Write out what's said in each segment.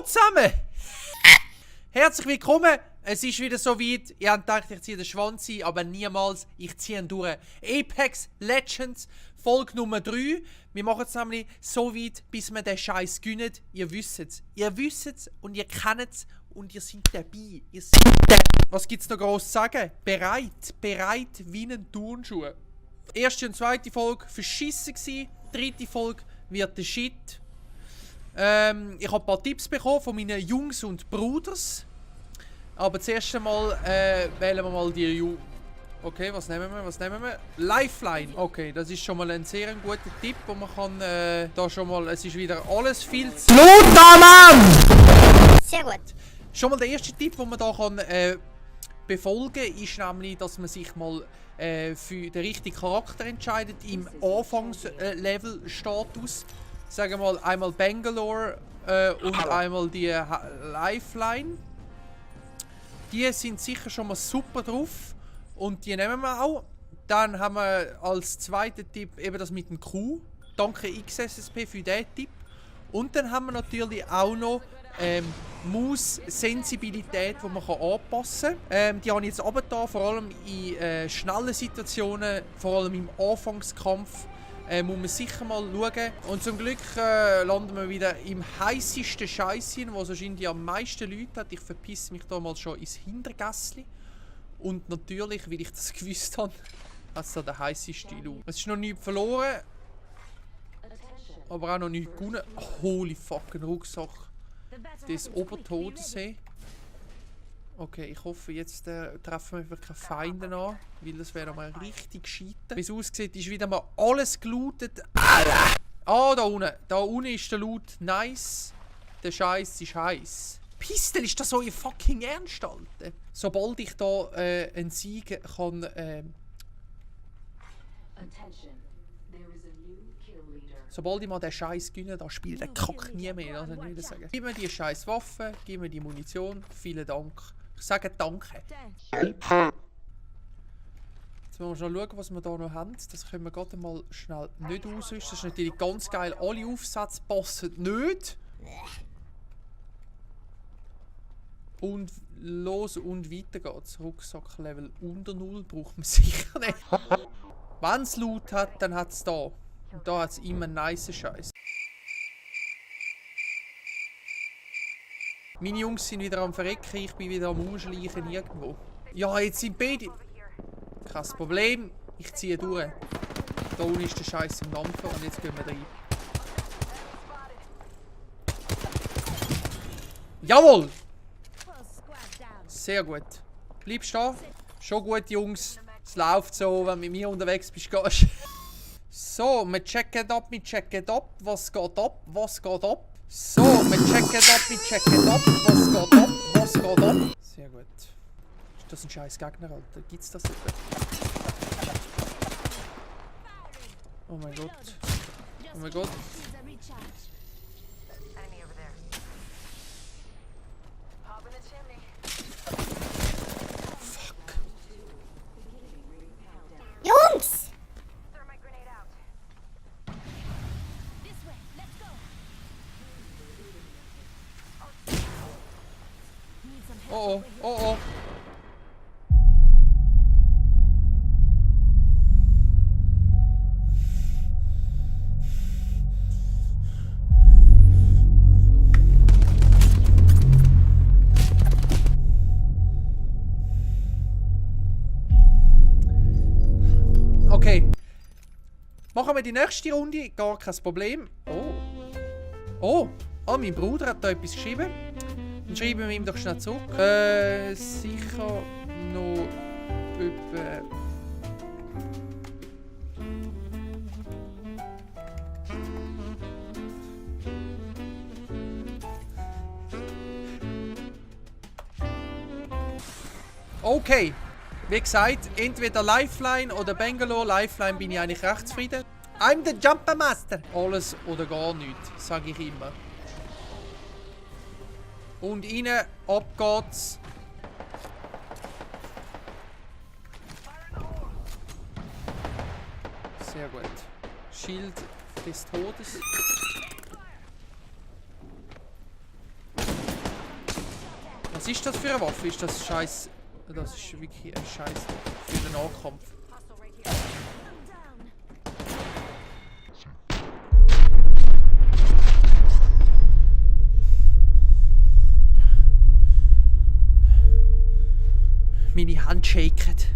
zusammen! Herzlich willkommen! Es ist wieder so weit. Ihr habt gedacht, ich ziehe den Schwanz ein, aber niemals. Ich ziehe ihn durch. Apex Legends, Folge Nummer 3. Wir machen es nämlich so weit, bis wir den Scheiß gewinnen. Ihr wisst es. Ihr wisst es und ihr kennt es und ihr seid dabei. Ihr seid da. Was gibt es noch groß zu sagen? Bereit. Bereit wie ein Turnschuh. Erste und zweite Folge verschissen gewesen. Dritte Folge wird der Shit. Ich habe ein paar Tipps bekommen von meinen Jungs und Bruders. Aber zuerst einmal wählen wir mal die Okay, was nehmen wir? Was nehmen wir? Lifeline. Okay, das ist schon mal ein sehr guter Tipp, wo man kann da schon mal. Es ist wieder alles viel zu. Mann! Sehr gut. Schon mal der erste Tipp, den man da kann befolgen, ist nämlich, dass man sich mal für den richtigen Charakter entscheidet im Anfangslevel-Status. Sagen wir mal einmal Bangalore und einmal die Lifeline. Die sind sicher schon mal super drauf und die nehmen wir auch. Dann haben wir als zweiten Tipp eben das mit dem Q. Danke XSSP für diesen Tipp. Und dann haben wir natürlich auch noch Maus-Sensibilität, die man anpassen kann. Die habe ich jetzt runtergetan, vor allem in schnellen Situationen, vor allem im Anfangskampf. Muss man sicher mal schauen. Und zum Glück landen wir wieder im heißesten Scheisschen, wo wahrscheinlich am meisten Leute hat. Ich verpisse mich damals schon ins Hintergässli. Und natürlich, weil ich das gewusst habe, hat es da den heißesten Loot. Es ist noch nichts verloren. Aber auch noch nichts gewonnen. Holy fuck, ein Rucksack. Das Obertodessee. Okay, ich hoffe, jetzt treffen wir wirklich keine Feinde an, weil das wäre mal richtig gescheitert. Wie es aussieht, ist wieder mal alles gelootet. Ah, da unten. Da unten ist der Loot nice. Der Scheiß ist heiß. Pistol, ist das euer fucking Ernst, Alter? Sobald ich da einen Sieg kann. Sobald ich mal den Scheiß gewinne, da spielt der Kack nie mehr. Also nicht sagen. Gib mir die scheiß Waffe, gib mir die Munition. Vielen Dank. Ich sage Danke. Jetzt müssen wir schon schauen, was wir hier noch haben. Das können wir gerade mal schnell nicht ausrüsten. Das ist natürlich ganz geil. Alle Aufsätze passen nicht. Und los und weiter geht's. Rucksacklevel unter 0 braucht man sicher nicht. Wenn es Loot hat, dann hat es da. Und da hat es immer einen nice Scheiß. Meine Jungs sind wieder am Verrecken, ich bin wieder am Ausschleichen irgendwo. Ja, jetzt sind beide. Kein Problem, ich ziehe durch. Da unten ist der Scheiß im Dampfen und jetzt gehen wir rein. Jawohl! Sehr gut. Bleibst du da? Schon gut, Jungs. Es läuft so, wenn du mit mir unterwegs bist, gehst. So, wir checken ab, was geht ab, was geht ab. So, wir checken ab, was geht ab, was geht ab. Sehr gut. Ist das ein scheiß Gegner, Alter? Gibt's das nicht? Oh mein Gott. Oh mein Gott. Fuck. Jungs! Oh oh, oh oh. Okay. Machen wir die nächste Runde, gar kein Problem. Oh. Oh. Oh, mein Bruder hat da etwas geschrieben. Dann schreiben wir ihm doch schnell zurück. Sicher noch etwa. Okay. Wie gesagt, entweder Lifeline oder Bangalore. Lifeline bin ich eigentlich recht zufrieden. I'm the Jumper Master. Alles oder gar nichts, sage ich immer. Und rein, ab geht's. Sehr gut. Schild des Todes. Was ist das für eine Waffe? Ist das Scheiß... Das ist wirklich ein Scheiß für den Nahkampf. Meine Hand shaket.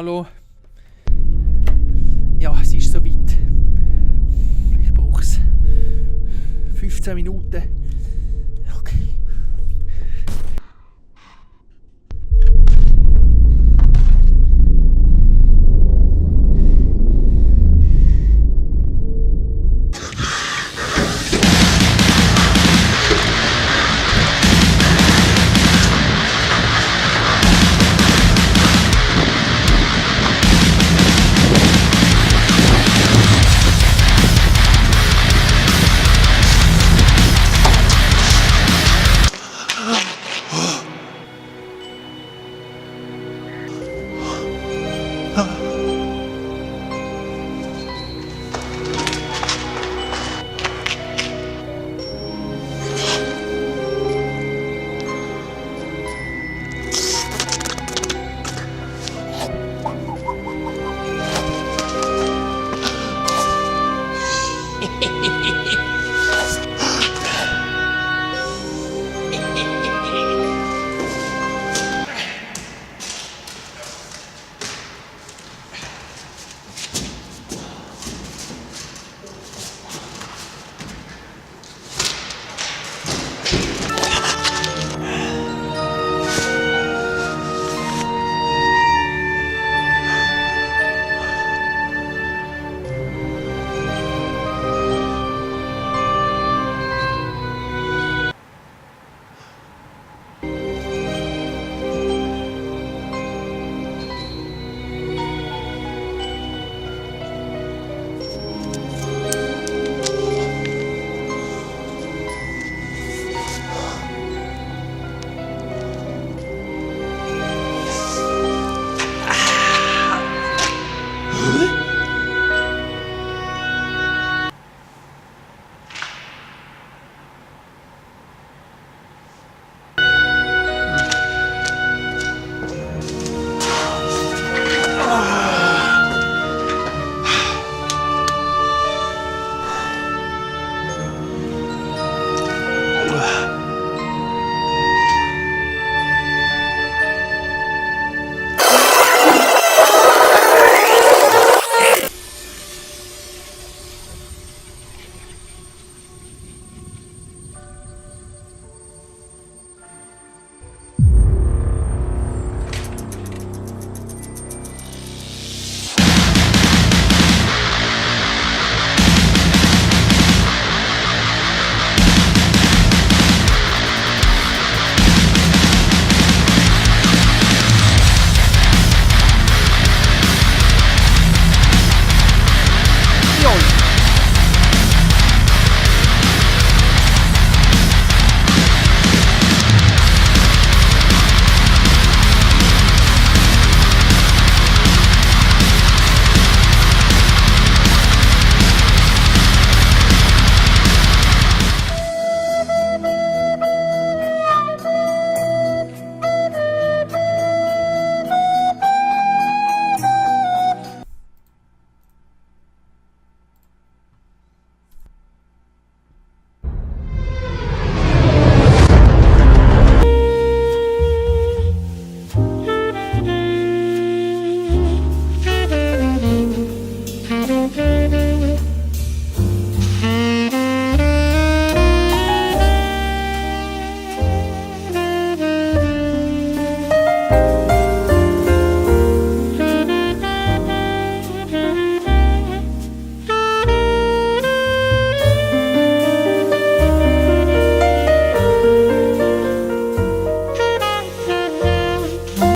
Hallo. Ja, es ist soweit. Ich brauche es. 15 Minuten.